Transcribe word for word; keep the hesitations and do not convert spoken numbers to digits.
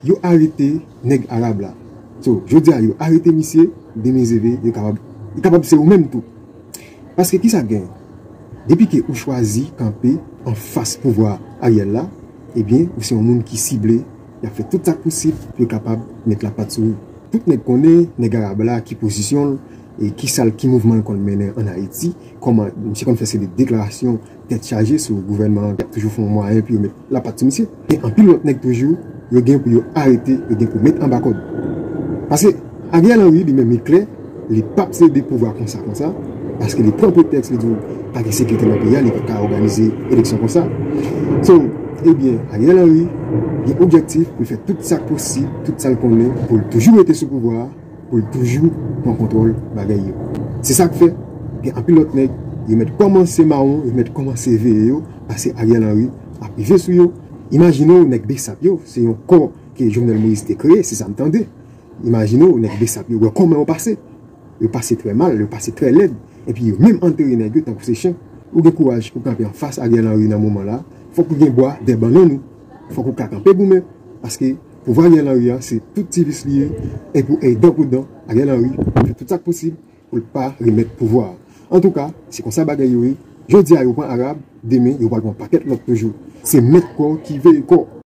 Yo arete nèg Arab la. So, jodi a, yo arete misye, demen zeve, yo kapab, li kapab se ou menm tou. Paske kisa k gen? Depi ke ou chwazi kanpe anfas pouvwa Ariel la, ebyen, ou se yon moun ki sible, y ap fè tout sa k posib pou yo kapab met lapat sou ou. Tout nèg konnen nèg Arab la ki pozisyon l, e ki sa l, ki mouvman l konn mennen ann Ayiti, kòman misye konn fè se de deklarasyon tèt chaje sou gouvènman an, y ap toujou fè yon mwayen pou yo met lapat sou misye. Gen anpil lòt nèg toujou, yo gen pou yo arete, yo gen pou met anba kòd. Paske Ariel Henry, li menm, li klè, li p ap sede pouvwa konsa, konsa, paske li pran pretèks, li di w pa gen sekirite nan peyi a, li pa ka òganize eleksyon konsa. So, ebyen, Ariel Henry gen objektif pou l fè tout sa k posib, tout sa l konnen, pou l toujou rete sou pouvwa a, pou l toujou pran kontwòl bagay yo. Se sa k fè, gen anpil lòt nèg, yo mèt kòmanse mawon, yo mèt kòmanse veye yo, paske Ariel Henry ap rive sou yo. Imajine w, nèg Besap yo, se yon kò ke Jovenel Moïse te kreye, se sa m tande. Imajine w, nèg Besap yo, wè kòman yo pase. Yo pase trè mal, yo pase trè lèd, epi yo menm antere nèg yo tankou se chen. Ou gen kouraj pou kanpe anfas Ariel Henry nan moman la, fòk ou gen bwa dèyè bannann ou. Fòk ou ka kanpe goumen, paske pouvwa Ariel Henry a, se tout ti vis li ye, e pou dan pou dan, Ariel Henry fè tout sa k posib pou l pa remèt pouvwa a. Antouka, se konsa bagay yo ye. Jodi a, yo pran Arab, demen, yo pral pran pakèt lòt toujou. Se mèt kò ki veye kò.